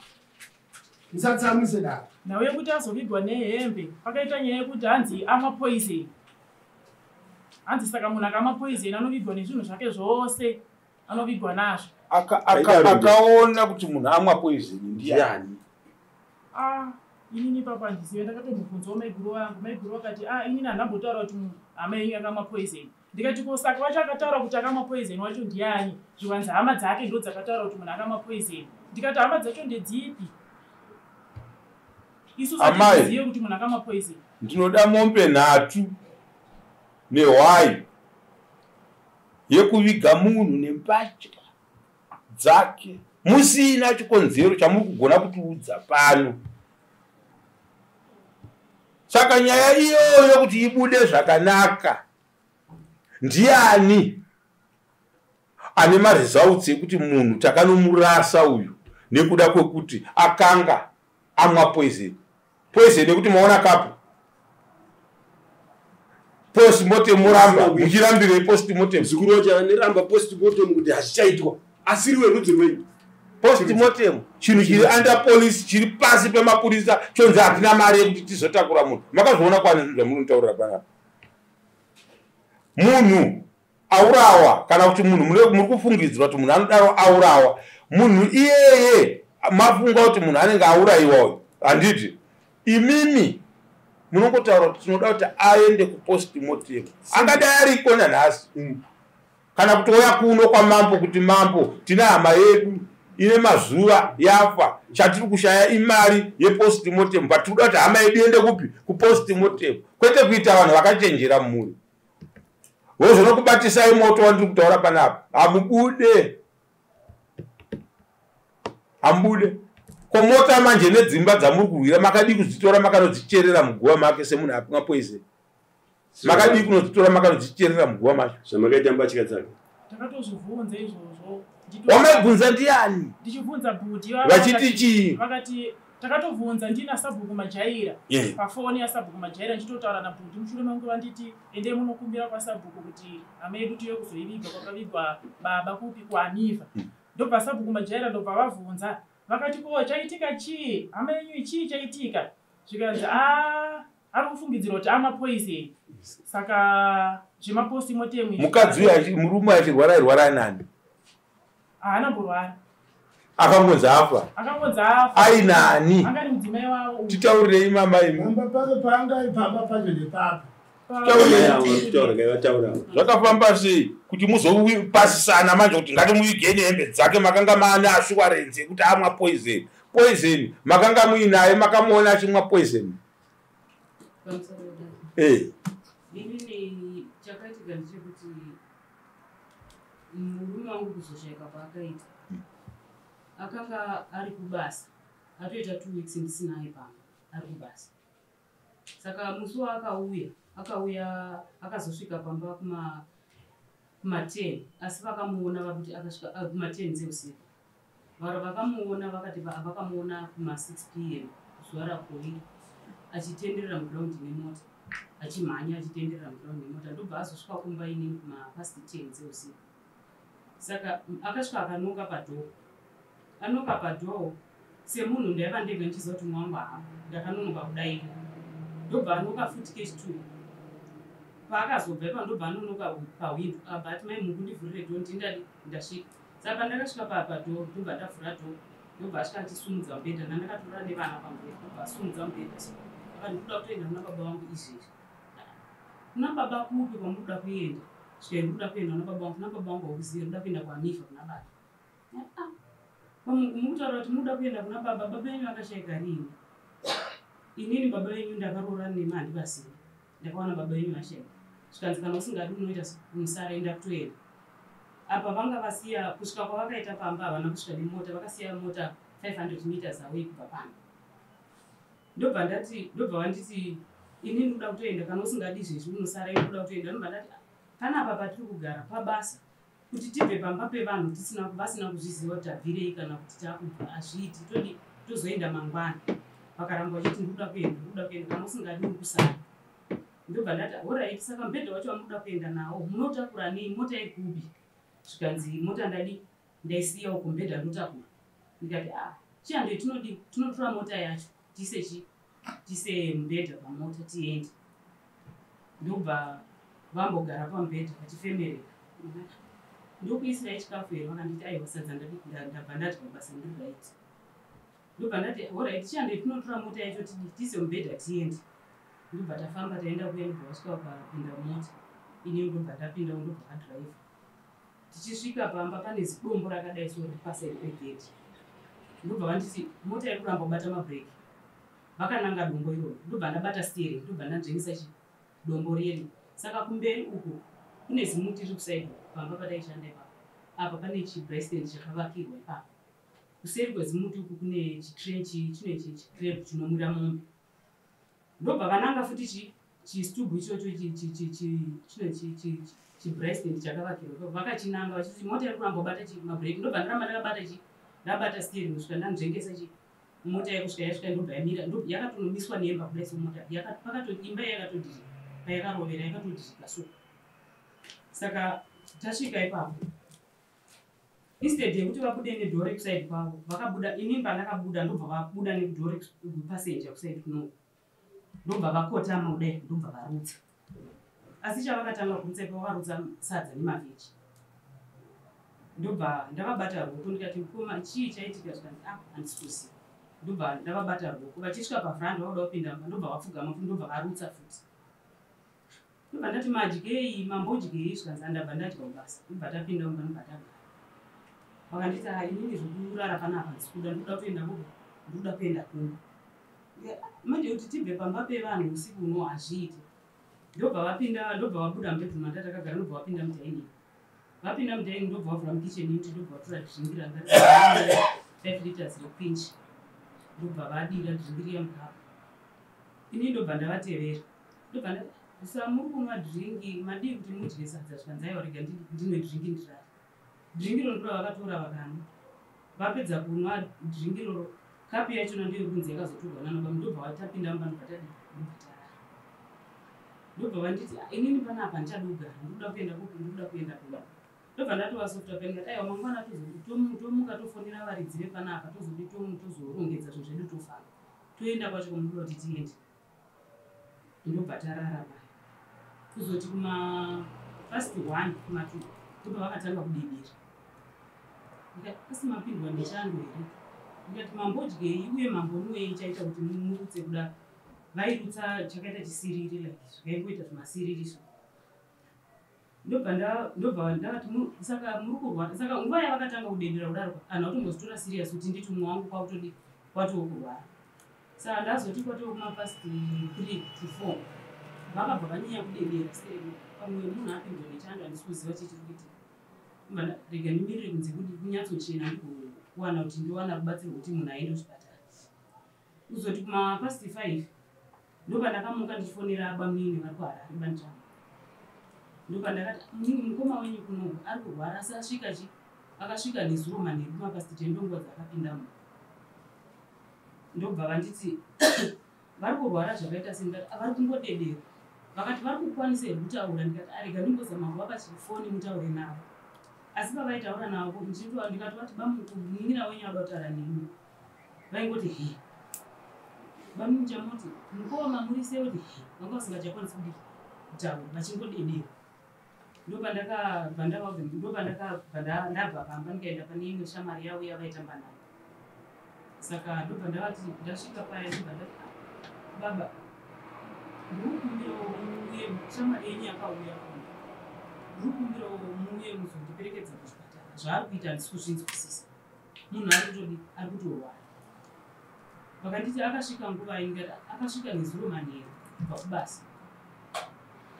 Musatsamwise daro. Nhau yekuti azovigwa nehembe, pakaita nyaya yekuti hanzi amwa poison. Hanzi saka munhu akamwa poison anovigwa nezvinhu zvake zvose. Anovigwa nazvo. Akaona kuti munhu amwa poison ndiani? Ah, inini ipapo handizive. Ndakatombobvunzawo maiguru vangu. Maiguru vakati, ah, inini handambotaura kuti hama yenyu yakamwa poison. Ndikati, ko saka wacho akataura kuti akamwa poison wacho ndiani? Zvikanzi hama dzake ndo dzakataura kuti munhu akamwa poison. Ndikati, hama dzacho ndedzipi? Isusu hatizive kuti munhu akamwa poison. Ndinoda mombe 3 nehwai yekuviga munhu nembatya dzake musina chikonzero chamuri kugona kutiudza pano. Saka nyaya iyoyo kuti ibude zvakanaka, ndiani ane maresults ekuti munhu takanomurasa uyu nekuda kwekuti akanga amwa poison? Poison yekuti maona kapu postmortem muramba muchirambirei postmortem? Muzukuru wacho anoramba postmortem kuti hazvichaitwa, asiri werudzi rwenyu. Postmortem chinhu chiri under police, chiri pasi pemapurisa, chonzi hatina mari yekuti tizotakura munhu. Makazviona kwani zvinhu zvamunotaurira panapa? Munhu aurawa, kana kuti munhu muri kufungidzirwa kuti munhu anodaro aurawa, munhu iyeye mafunga kuti munhu anenge aurayiwa uyu, handiti? Imimi munongotaura kuti tinoda kuti aende kupostmortem. Angadai ariko nanhasi, kana kuti ouya kuno kwamambo kuti mambo, tina hama yedu ine mazuva yafa, chatiri kushaya imari yepostmortem, but tiri kuda kuti hama yedu iende kupi? Kupostmortem. Kwete kuita vanhu vakachenjera mumhuri vozonokubatisai moto wandiri kutaura panapa. Hamubude, hamubude. Komota manje nedzimba dzamuri kurwira, makadii kudzitora makanodzicherera muguva make semunhu apimwa poison? Makadii kunodzitora makanodzicherera muguva macho? Zvamakaita mbatya dzake. Takatozvibvunza izvozvo. Wamaibvunza ndiani? Ndichibvunza bhuti. Vachiti chii? Vakati takatobvunza ndina sabhuku Majaira pafoni yasabhuku Majaira, ndichitotaura nabhuti mushure mangu vanditi endei munokumbira kwasabhuku kuti hama yedu tiuye kuzoiviga kwakavigwa baba kupi? KuAniva. Ndobva sabhuku Majaira ndobva vavhunza vakati, ko chaitika chii? Hama yenyu chii chaitika? Zvikanzi, a ari kufungidzirwa kuti amwa poison, saka zvemapostmortem. Mukadzi uyu, murume achirwara, airwara nani? Haana mborwara. Akangonzi afa? Akangonzi afa. Ainani? Angari mudzimai wavo. Titaurirei mama imi. Pamba pake paanga pamba pacho nepapo. Zvakafamba sei kuti muzopasisana manje kuti ngatimuvigeni hembe dzake? Makanga maane assurance yekuti amwa poison? Poison makanga muinaye, makamuona achimwa poison? Inini chakaitika ndechekuti murume wangu kuzoshayika kwaakaita, akanga ari kubasa, atoita 2 weeks ndisinaye pano, ari kubasa. Saka musi waakauya, akauya akazosvika pamba kuma 10, asi vakamuona vakuti akasvika kuma 10 dzeusiku. Varo vakamuona vakati vakamuona kuma 6 p.m. zuva rakoi, achitenderera mugiraundi nemota, achimhanya achitenderera mugiraundi nemota. Ndobva azosvika kumba inini kuma past 10 dzeusiku. Saka akasvika akanoka padoor. Anoka padoor, semunhu ndaiva ndega ndichiziva kuti mwangu hapo, ndakanonoka kudaira. Ndobva anoka futi kechi two. Paakazobva ipa, ndobva anonoka pahwindo, akabva ati, "Mai Muku, ndivhurire door, ndindadi ndasvika." Saka pandakasvika padoor, ndobva ndavhura door, ndobva asvika achisumudza mubhedha. Ndandakatorora nevana pamubhedha. Ndobva asumudza mubhedha so, akati, "Ndikuda kutoenda kuna baba vangu izvezvi." "Kuna baba kupi kwamuri kuda kuenda?" Svika, "Ndikuda kuenda kuna baba vangu." "Kuna baba vangu haukuziva, ndikuda kuenda kuAnifa kuna baba." "Ah, mukutaura kuti munoda kuenda kuna baba, baba venyu vakashayika rini? Inini baba venyu ndakaroora nemi, handivasivi, ndakawana baba venyu vashayika." Zvikanzi, "Kana usingadi unoita musarenda kutoenda." Apa vanga vasiya, kusvika kwavakaita pamba havana kusvika nemota, vakasiya mota 500 meters away kubva pano. Ndobva ndati, ndobva vanditi, "Ini ndikuda kutoenda, kana usingadi izvezvi unosara, ini ndikuda kutoenda." Ndobva ndati, "Panapa patiri kugara pabasa, kuti tibve pamba pevanhu tisina vasina kuzviziva kuti tabvirei kana kuti takubva, hazviiti, todi tozoenda mangwana." Vakaramba vachiti, "Ndikuda kuenda, ndikuda kuenda, kana usingadi uri kusara." Ndobva ndati, "Alright, saka mubhedha wacho wamunoda kuenda nawo munotakura nei? Mota iri kupi?" Zvikanzi, "Mota ndadi ndaisiya uko, mubhedha ndotakura." Ndikati, "A, chihandei tinodi tinotora mota yacho, tiise chi tiise mubhedha pamota tiende." Ndobva vambogara pamubhedha vachifemereka. Ndokuisirai chikafu here? Vakanditi aiwa, sadza ndabva ndadya basa, ndiri right. Ndobva ndati alright, chiyande tinotora mota yacho tiise mubhedha tiende. Ndobva tafamba taenda kuya, ndobva vasvika vakapinda mumota, ini ndobva ndapinda, ndobva vadhiraivha. Tichisvika pamba pane zidombo rakadai so riri paside pegedhi. Ndobva vanditi mota iri kuramba kubata mabhureki, vakananga dombo iroro. Ndobva ndabata steering, ndobva ndanzvengesa chi dombo riri. Saka kumberi uku kune zimuti riri kuside pamba pataishanda ipapo. Apa pane chibraai chakavakirwa ipapo. Kuseri kwezimuti uku kune chitrench, chine chicrab chinomwira mombe. Ndobva vananga futi chistubu ichocho chine chibraai chakavakirwa, vakachinanga vachiti mota iri kuramba kubata mabhureki. Ndobva ndaramba ndakabata chi ndabata steering kusvika ndanzvengesa chi mota yekusvika yasvika, ndobva yamira. Yakatonomiswa nemba kudai so mota imba yakatodhirika payakarovera, yakatodhirika so. Saka tasvika ipapo, instead yekuti vabude nedoor rekuside kwavo, vakabuda, inini pandakabuda ndobva vabuda nedoor repassenger kuside kunoku, ndobva vakotama kudai, ndobva varutsa. Asi chavakatanga kurutsa ipapo, vakarutsa sadza nemavheji. Ndobva ndavabata ruoko ndikati, "Mukoma, chii chaitika?" Zvikanzi, "Ah, handisi kuziva." Ndobva ndavabata ruoko. Vachisvika pavheranda vakuda kupinda mumba, ndobva vapfugama futi, ndobva varutsa futi. Ndobva ndati, "Madyei? Mambodyei?" Zvikanzi, "Andabva ndadya kubasa." Ndobva tapinda mumba, ndobva tagara. Vakanditi, "Ha, inini zvokurara panapa handisi kuda, ndikuda kuenda kupi? Ndikuda kuenda kumba." Manje kuti tibve pamba pevanhu usiku uno hazviiti. Ndobva vapinda, ndobva vabuda mubedroom mandatakagara, ndobva vapinda mudining. Vapinda mudining, ndobva vavhura mukitchen unit, ndobva vatora drink ranga 5 liters reQuench, ndobva vadira drink riya mukapu. Ini ndobva ndavatevera, ndobva ndati, "Samuri kunwa drink, madii kuti mudye sadza?" Zvikanzi, "Aiwa, rega ndinwe drink ndirare." Drink iro ndiro vakatora vakanwa. Vapedza kunwa drink iroro, kapu yachona ndiyo kunzi yakazotorwa nanobaba. Ndobva vatapinda mumba, ndobva tadi, ndobva tarara. Ndobva vanditi, "Inini panapa handichadi kugara, ndikuda kuenda kupi? Ndikuda kuenda kumba." Ndobva ndatovasofta pa ndikati, "Aiwa, mangwana tomuka tofonera varidzi vepanapa, tozodi tozorongedza zvinhu zvedu, tofamba toenda kwacho kwamunoda kuti tiende." Ndobva tarara paya. Kuzoti kuma past 1, kuma 2, ndobva vakatanga kudedera. Ndikati, "Asi mapindwa nechando here?" Ndikati, "Mambodyei uye mambonwei chaita kuti murutse kudaro?" Vairutsa chakaita chisiriri, like zvakaingoita zvimasiririso. Ndobva ndavati, "Saka muri kurwara?" Saka nguva yavakatanga kudedera kudaro, anhu atombozitora serious kuti nditi mumwe wangu kwakutodi kwatoo kurwara. Saka ndazoti kwatoo kuma past 3 to 4, vakabva vanyanya kudedera. Pamwe munhu apindwa nechando, handisi kuziva chichiri kuitika. Rega ndimirire kunze kunyatsochena, ndigowana kuti ndowana rubatsiro rwekuti munhu aende kuchipatara. Kuzoti kuma past 5, ndopandakamuka ndichifonera bamunini vari kuHarare, banditama. Ndopandakati, "Mukoma wenyu kunoku ari kurwara, asi asvika chi akasvika nezuro manheru kumapast 10, ndonguva dzaakapindamo." Ndobva vanditi, "Vari kurwara zvakaita sei?" Ndikati, "Vari kungodedera." Vakati, "Vari kukwanisa here kutaura?" Ndikati, "Arega ndimbozama kuvapa chifoni mutaure navo." Asi pavaitaura navo, ndikatovati, "Bamunin'ina wenyu anoda kutaura nemi." Vaingoti, "He, bamunini." Chamoti, "Mukoma, muri sei?" Kuti, "He." Vanga vasingachakwanisi kudii kutaura, vachingodedera. Ndopandakabva ndopandakabva ndabva pamba, ndikaenda pane imwe shamwari yavo yavaitamba nayo. Saka ndobva ndavati, ndasvika paya, ndobva ndati, "Ah, baba, ndiri kukumbirawo muuye, shamwari yenyu yakauya kuno, ndiri kukumbirawo muuye muzondiperekedza kuchipatara. Zvaari kuita handisi kuzvinzwisisa, munhu ari kutodi, ari kutorwara." Vakanditi, "Akasvika nguva?" Ndikati, "Akasvika nezuro manheru kubva kubasa."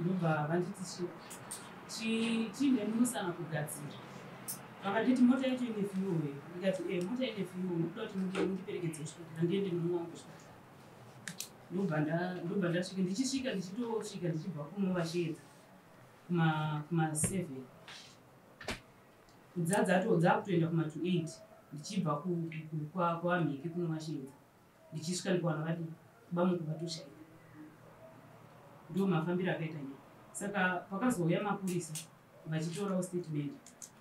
Ndobva vanditi, "Chiinde munosana kugadzira." Vakanditi, "Mota yacho ine fuel here?" Ndikati, "E, mota ine fuel. Ndikuda kuti mundiperekedze kuchipatara, ndiende nemumwe wangu kuchipatara." Ndobva ndasvika, ndichisvika, ndichitosvika ndichibva kunovasheedza kuma 7, dzakutoenda kuma to 8, ndichibva kwamhiki kunovasheedza. Ndichisvika ndikawana vadi bamuku vatoshaika. Ndo mafambiro akaita nyaya. Saka pakazouya mapurisa vachitorawo statement,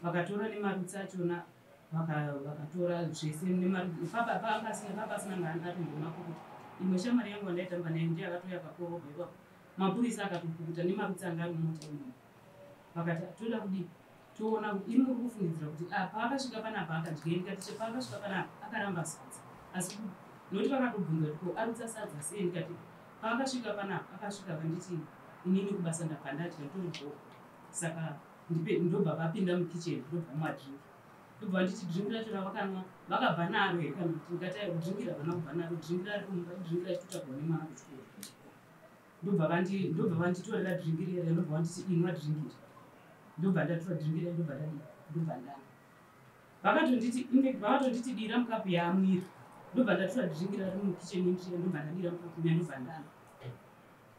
vakatora nemarutsi achona, vakatora zvese. Papasina ngaatombona kuti imwe shamwari yangu wandaitamba nayo ndiye akatouya akakorobha ipapo. Mapurisa akatopukuta nemarutsi anga ari mumota imomo. Vakati, "Toda kudii? Toona imi muri kufungidzira kuti ah, paakasvika panapa akadya. Ndikati paakasvika panapa akaramba sadza, asi nokuti vakatobvunza kuti ko arutsa sadza sei? Ndikati paakasvika panapa akasvika akanditi inini kubasa ndabva ndadya ndoribo, saka ndipe. Ndobva vapinda mukicheni, ndobva madrink, ndobva vanditi drink racho ravakanwa vakabva naro here kana kuti? Ndikati aiwa, drink ravana kubva naro, drink rari kumba, drink rachitotakurwa nemwana kuchikoro. Ndobva vanditorera drink rere, ndobva vanditi inwa drink iri. Ndobva ndatora drink rere, ndobva ndadii, ndobva ndamwa. Vakatonditi, infact vakatonditi dira mukapu yaamwira. Ndobva ndatora drink rari mukicheni ndriya, ndobva ndadira mukapu iya, ndobva ndamwa.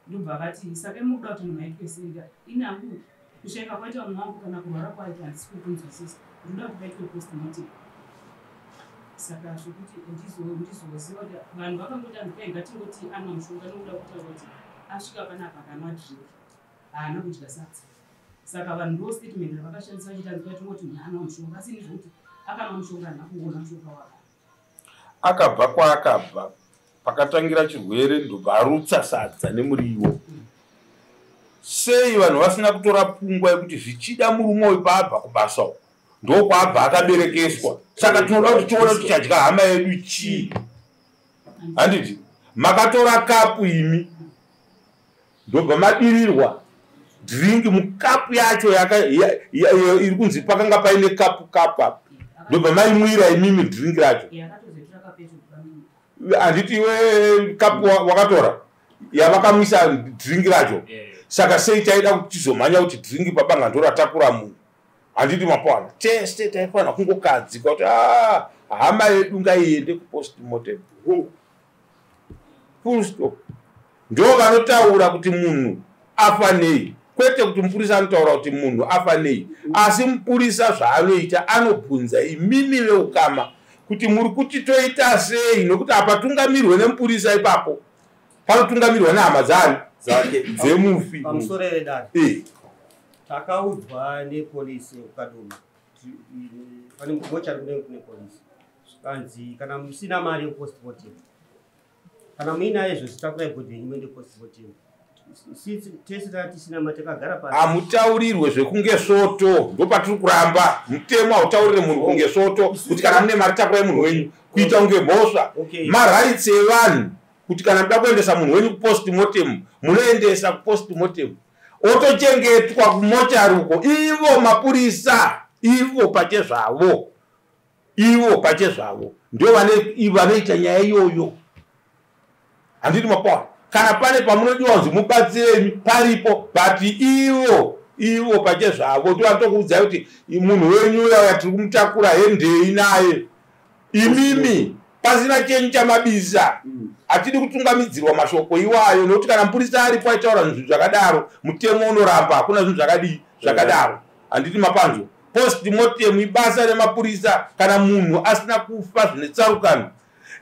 Ndobva vati saka mukuda kuti munhu aitwe sei? Ini hangu kushayika kwaita mumwe wangu kana kurwara kwaita handisi kukunzwisisa, ndinoda kuti paitwe postmortem. Saka zvokuti ndizoziva kuti vanhu vakangoti anhu kai ngatingoti anwa mushonga, nokuda kutaura kuti asvika panapa akanwa drink, haana kudya sadza. Saka vanhu ndo statement ravakashandisa vachiti anzi kwatingoti munhu anwa mushonga, asi ini zvokuti akanwa mushonga handina kuona mushonga waka. Akabva kwaakabva pakatangira chirwere, ndobva arutsa sadza nemuriwo. Sei vanhu vasina kutora pfungwa yekuti zvichida murume uyu paabva kubasa uku ndokwaabva akaberekeswa? Saka tinoda kuti tione kuti chadya hama yedu chii. Handiti makatora kapu imi, ndobva madirirwa drink mukapu yacho iri kunzi pakanga paine kapu kapu apa, ndobva maimwira imimi drink racho. Handiti iwe kapu wakatora yavakamwisa drink racho? Saka sei taida kuti tizomhanya kuti drink pabanga ndoratakura munhu? Handiti mapawana tese taifanira kungokadzika kuti "Ah, hama yedu ngaiende kupostmortem, full stop." Ndo vanotaura kuti munhu afa nei, kwete kuti mupurisa anotaura kuti munhu afa nei. Asi mupurisa zvaanoita, anobvunza imimi veukama kuti muri kuti toita sei, nokuti hapatungamirwe nemupurisa ipapo, panotungamirwa nehama dzani? Dzake. Dzemufi. Pamusoro vedare. Takaudzwa nepolisi yekuKadoma, pane mochari kunenge kune polisi, zvikanzi kana musina mari yekupostmortem, kana muinayo izvozvi, takurai body yenyu muende postmortem. Tese taa tisina mari, takagara pasi. Hamutaurirwe zvekunge svoto, ndopatiri kuramba. Mutemo hautaurire munhu kunge svoto kuti kana mune mari takurai munhu wenyu, kuita kunge mhosva. Marights evanhu kuti kana muda kuendesa munhu wenyu kupostmortem, munoendesa kupostmortem, otochengetwa kumochari uko. Ivo mapurisa ivo pachezvavo, ivo pachezvavo ndio vanoita nyaya iyoyo. Handiti mapawa? Kana pane pamunodiwa kunzi mubatsiremi, paripo, but ivo pachezvavo ndio vanotokuudzai kuti munhu wenyu uya tiri kumutakura, hendei naye imimi pasina chenyu chamabisa. Hatidi kutungamidzirwa mashoko iwayo, nokuti kana mupurisa aripo aitaura zvinhu zvakadaro, mutemo unoramba. Hakuna zvinhu zvakadii zvakadaro. Handiti mapanzwa? Postmortem ibasa remapurisa kana munhu asina kufa zvine tsarukano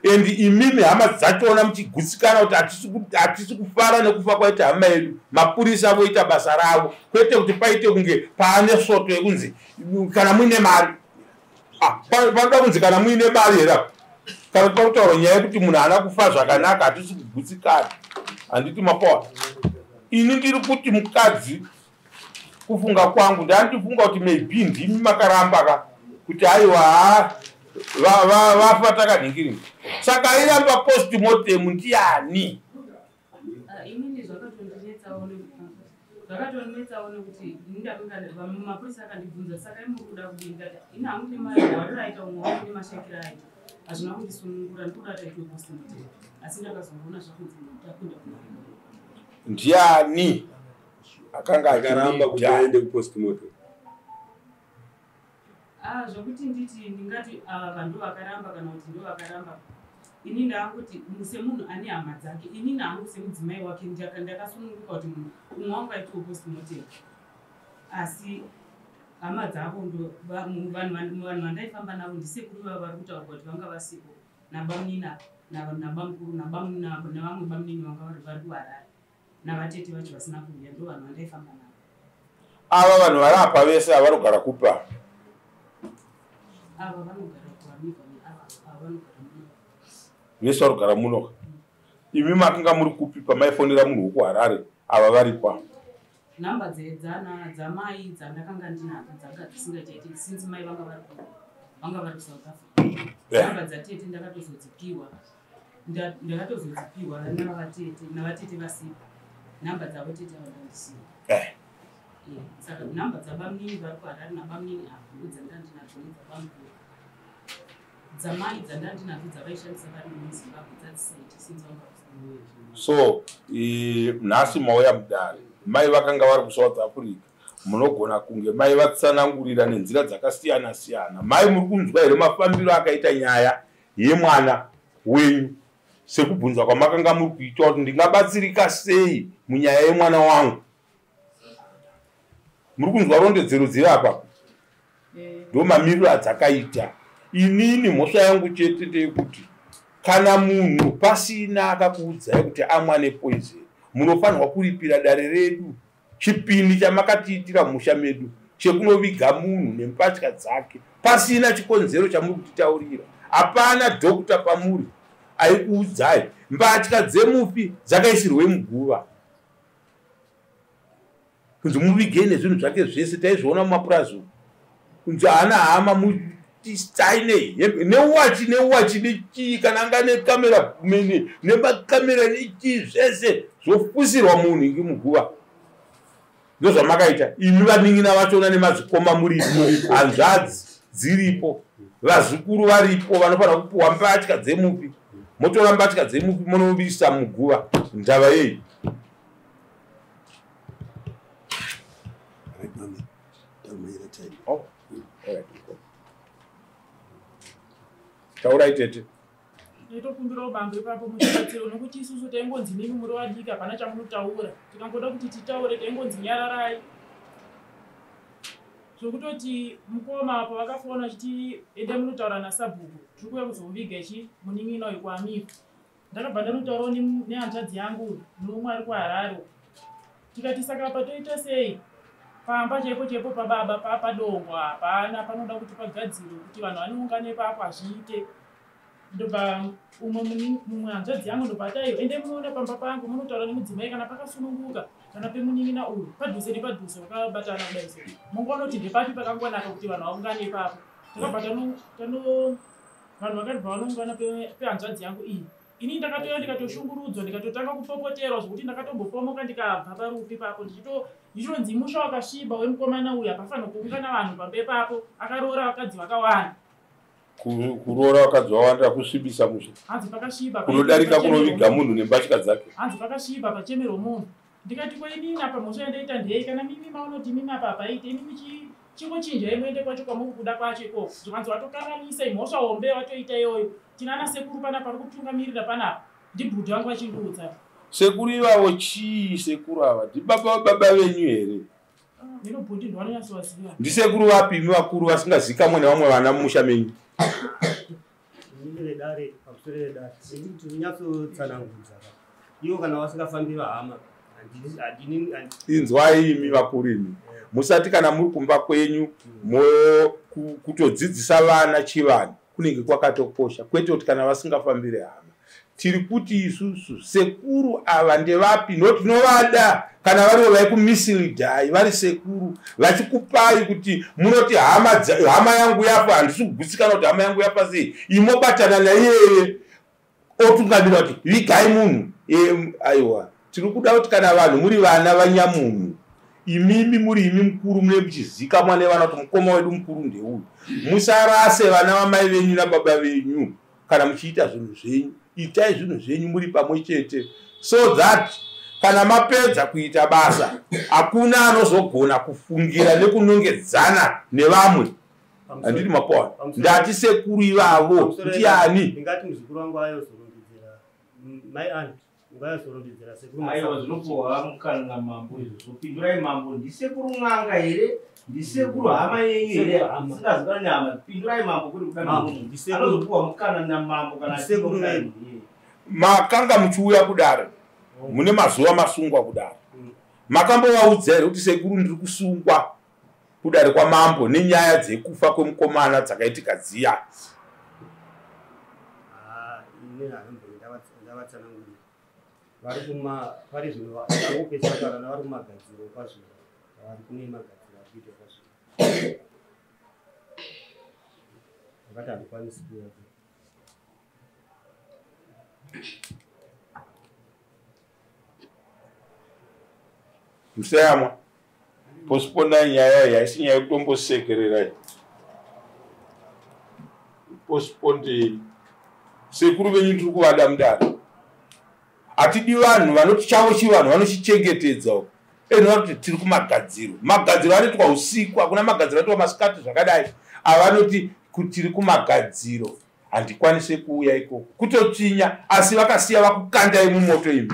and imimi hama dzachona muchigutsikana kuti hatisi kufara nekufa kwaita hama yedu. Mapurisa voita basa ravo, kwete kuti paite kunge paane svoto yekunzi kana muine mari. Ah, panoda kunzi kana muine mari here apa? Kana toda kutaura nyaya yekuti munhu haana kufa zvakanaka, hatisi kugutsikana. Handiti mapawa? Ini ndiri kuti mukadzi, kufunga kwangu ndandifunga kuti maybe ndimi makaramba ka kuti aiwa, ha, vafa takanhingirini. Saka airamba postmortem ndiani? Ah, inini zvakatondinetsawo nekuti ndakanga mapurisa akandibvunza, saka imuri kuda kudii? Ndikati ini hangu nemarwariro aita umwe wangu nemashakiro aita hazvina kundisunungura, ndikuda kuti aitwe postmortem. Asi ndakazongoona zvakunzi tapinda kuma Ndiani akanga akaramba kuti achiita aende kupostmortem? Ah, zvokuti nditi ndingati ava vanhu vakaramba kana kuti ndo vakaramba, ini ndaanguti semunhu ane hama dzake, inini hangu semudzimai wake ndakasununguka kuti munhu umwe wangu aitwe postmortem. Asi hama dzavo vanhu vandaifamba navo ndisekuru vavo vari kutaurwa kuti vanga vasipo, nabamunina, nabamukuru, navamwe bamunini vanga vari kuHarare, navatete vacho vasina kuuya. Ndo vanhu vandaifamba navo. Ava vanhu vari apa vese avarogara kupa? Ava vanogara kuAmika, neava ava vanogara muno. Vese varogara muno. Imi makanga muri kupi pamaifonera munhu wekuHarare ava varipa? Nhamba dzamai dzandakanga ndinadzo dzanga dzisingachaiti since mai vanga vari kuSouth Africa. Nhamba dzatete ndakatozodzipiwa. Ndakatozodzipiwa navatete, navatete vasipo. Nhamba dzavo tete avandandisiya. Saka nhamba dzabamunini vari kuHarare nabamunini ava ndodzandandinadzo nedzabamukuru. Dzamai dzandandinadzo dzavaishandisa vari muZimbabwe dzadzisaiti since vanga vari. So nhasi mauya mudare, mai vakanga vari kuSouth Africa, munogona kunge mai vatsanangurira nenzira dzakasiyana siyana. Mai muri kunzwa here mafambiro akaita nyaya yemwana wenyu sekubvunza kwamakanga muri kuita kuti ndingabatsirika sei munyaya yemwana wangu? Muri kunzwa rondedzero dziri apa? Ndo mamiriro adzakaita. Inini mhosva yangu chete ndeyekuti kana munhu pasina akakuudzai kuti amwa nepoison, munofanirwa kuripira dare redu chipini chamakatiitira musha medu chekunoviga munhu nembatya dzake pasina chikonzero chamuri kutitaurira. Hapana dhokota pamuri aikuudzai mbatya dzemufi dzakaisirwe muguva kunzi muvigei nezvinhu zvake zvese. Taizviona mumapurazi umu kunzi haana hama, mutisaine newachi newachi nechii, kana anga nekamera nemakamera nechii, zvese zvofusirwa munhu ingi muguva. Ndozvamakaita imi vanin'ina vachona nemadzikoma muripo, hanzvadzi dziripo, vazukuru varipo, vanofanira kupiwa mbatya dzemufi. Motora mbatya dzemufi monovisa muguva. Ndava yei? Taurai tete. Ndaitokumbirawo bambo ipapo muchibatsiro, nokuti isusu taingonzi mimi muri vadiki, hapana chamunotaura. Tikangoda kuti titaure taingonzi nyararai. Zvokutoti mukoma apo vakafona vachiti endai munotaura nasabhuku, tiri kuuya kuzomuviga ichi munin'ina uyu kwaAmiko. Ndakabva ndanotaurawo nehanzvadzi yangu neumwe ari kuHarare. Tikati saka apa toita sei? Pamba chaipo chaipo pababa papadongo hapana, panoda kuti pagadzirwe kuti vanhu vanoungana ipapo hazviite. Ndobva mumwe hanzvadzi yangu ndobva ataiwa, endai munoona pamba pangu munotaura nemudzimai kana pakasununguka kana pemunin'ina uyu padhuze nepadhuze vakabatana kudai so. Mungoona kuti ndepapi pakangonaka kuti vanhu vaungane ipapo. Takabva vanhu vakabva vanoungana pehanzvadzi yangu iyi. Ini ndakatouya ndikatoshungurudzwa, ndikatotanga kupopoterwa zvokuti ndakatombopomoka ndikabva parufu ipapo ndichitonzi musha wakasviba wemukomana uyu, hapafanirwa kuungana vanhu pamba ipapo, akaroora vakadzi vakawanda. Kuroora vakadzi vakawanda kusvibisa musha. Hanzi pakasviba kunodarika kunoviga munhu nembatya dzake. Hanzi pakasviba pachemerwa munhu. Ndikati ko inini apa mhosva yandaita ndeyei? Kana mimi maunoti mimi apa hapaite, imimi chingochinjai muende kwacho kwamuri kuda kwacho ikoko. Zvikanzi watokanganisa, imhosva hombe watoita iyoyo. Tina ana sekuru panapa ari kutungamirira panapa, ndibhudhi vangu vachindiudza. Sekuru ivavo chii? Sekuru ava ndibaba vababa venyu here? Ndino bhudhi ndovanonyatsovaziva. Ndisekuru vapi imi vakuru vasingazikamwe nevamwe vana mumusha menyu? Inini vedare, pamusoro vedare, ndiri kuti unyatsotsanangudza. Ivo kana vasingafambiri hama, Inzwai imi vakuru imi, musati kana muri kumba kwenyu kutodzidzisa vana chivanhu kunenge kwakatokosha, kwete kuti kana vasingafambiri hama. Tiri kuti isusu sekuru ava ndevapi? No, tinovada kana varivo vaikumisilidhai vari sekuru vachikupai kuti munoti hama yangu yafa, handisi kugutsikana kuti hama yangu yafa sei, imobatana naiyeye otungamira kuti vigai munhu. Aiwa, tiri kuda kuti kana vanhu muri vana vanyamunhu, imimi muri imi mukuru mune muchizikamwa nevana kuti mukoma wedu mukuru ndeuyu. Musarase vana vamai venyu nababa venyu kana muchiita zvinhu zvenyu. Itai zvinhu zvenyu muri pamwe chete so that kana mapedza kuita basa hakuna anozogona kufungira nekunongedzana nevamwe. Handiti mapoa? Ndati sekuru ivavo ndiani? Ndingati muzukuru wangu ayozorondedzera mai aunt, ungayozorondedzera sekuru. Aiwa, zvinopuhwa mukana namambo izvozvo. Pindurai mambo, ndisekuru n'anga here? Ndisekuru hama yenyu here? Singazikana nehama. Pindurai mambo kuri kuda munhu. Anozopuhwa mukana namambo kana Sekuru vedu. Makanga muchiuya kudare mune mazuva masungwa kudare, makambovaudza here kuti sekuru ndiri kusungwa kudare kwamambo nenyaya dzekufa kwemukomana dzakaitika dziya? Ini handambenge ndavatsanangurira. Vari kuma pari zvino vangopedzisa kutaura navari kumagadziro kwazvino. Vari kune magadziro ari kuitwa kwazvino. Vakati handikwanisi kuuya. Musayamwa. Postponai nyaya iyi, haisi nyaya yekutombosekerera iyi. Postpondei. Sekuru venyu tiri kuvada mudare. Hatidi vanhu vanoti chavo chivanhu vanochichengetedza uko. Eno vanoti tiri kumagadziro. Magadziro anoitwa usiku, hakuna magadziro anoitwa masikati zvakadai. Avanoti tiri kumagadziro. Handikwanise kuuya ikoko. Kutotsvinya asi vakasiya vakukandai mumoto imi.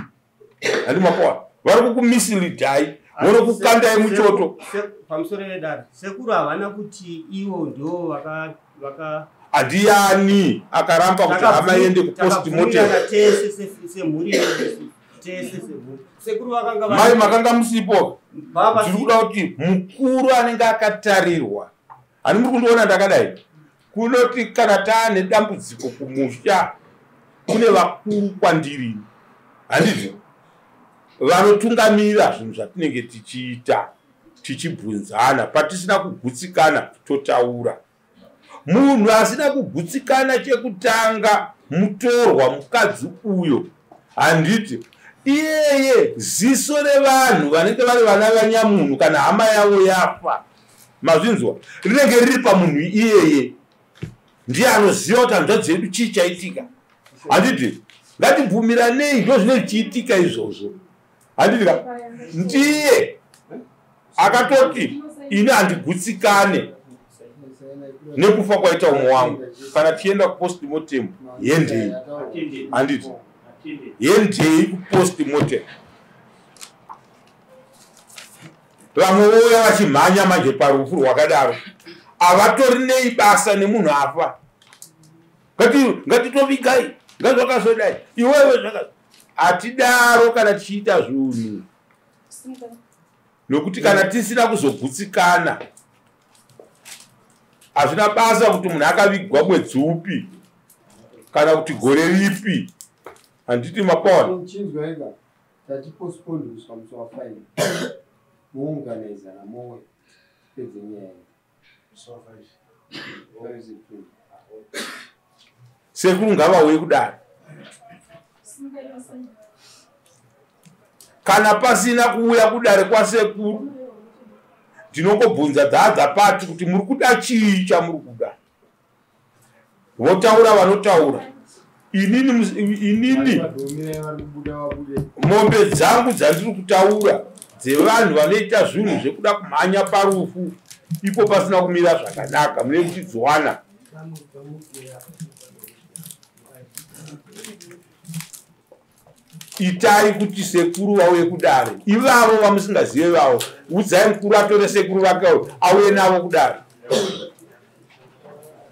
Handi mapoa. Vari kukumisilidai. Vonokukandai muchoto. Pamusoro vedare. Sekuru havana kuti ivo ndo vaka Andiyani akaramba kuti hama iende kupostmortem. Tese semhuri yedu. Tese semhuri. Sekuru vakanga mai makanga musipo. Tiri kuda kuti mukuru anenge akatarirwa. Hani muri kundiona ndakadai. Kunoti kana taane dambudziko kumusha kune vakuru kwandiri. Handizvo? Vanotungamira zvinhu zvatinenge tichiita tichibvunzana patisina kugutsikana totaura. Munhu asina kugutsikana chekutanga mutorwa mukadzi uyo. Handiti iyeye ziso revanhu vanenge vari vana vanyamunhu kana hama yavo yafa. Mazvinzwa? Rinenge riri pamunhu iyeye. Ndiye anoziva kuti hanzvadzi yedu chii chaitika. Handiti ngatibvumiranei ndo zvinenge zvichiitika izvozvo. Handiti ka? Ndiye akatoti ini handigutsikane nekufa kwaita umwe wangu. Kana tichienda kupostmortem yendei. Handiti yendei kupostmortem. Vamwe vouya vachimhanya manje parufu rwakadaro. Havatori nei basa nemunhu afa. Ngatitovigai, ngazvakazodai. Iwewe zvaka hatidaro kana tichiita zvinhu. Nokuti kana tisina kuzogutsikana hazvina basa kuti munhu akavigwa mwedzi upi kana kuti gore ripi. Handiti mapona. Chinzwa ega tati postpone kusvika musi wa 5. Mounganizana mowe pedze nyaya. 5 September. Sekuru ngavauye kudare. Kana pasina kuuya kudare kwasekuru ndinongobvunza dzadza pati kuti muri kuda chii chamuri kuda. Votaura vanotaura. Inini mombe dzangu dzandiri kutaura dzevanhu vanoita zvinhu zvekuda kumhanya parufu ipo pasina kumira zvakanaka mune muchidziwana. Itai kuti sekuru vauye kudare. Ivavo vamusingazive vavo. Udzai mukuru atore sekuru vake auye navo kudare.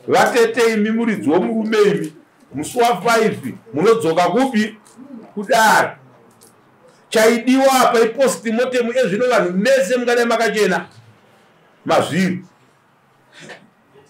Vatete imi muridzi womurume imi. Musi wa 5 munodzoka kupi? Kudare. Chaidiwa apa ipostmortem ezvino vanhu mese mungadai makachena mazviri.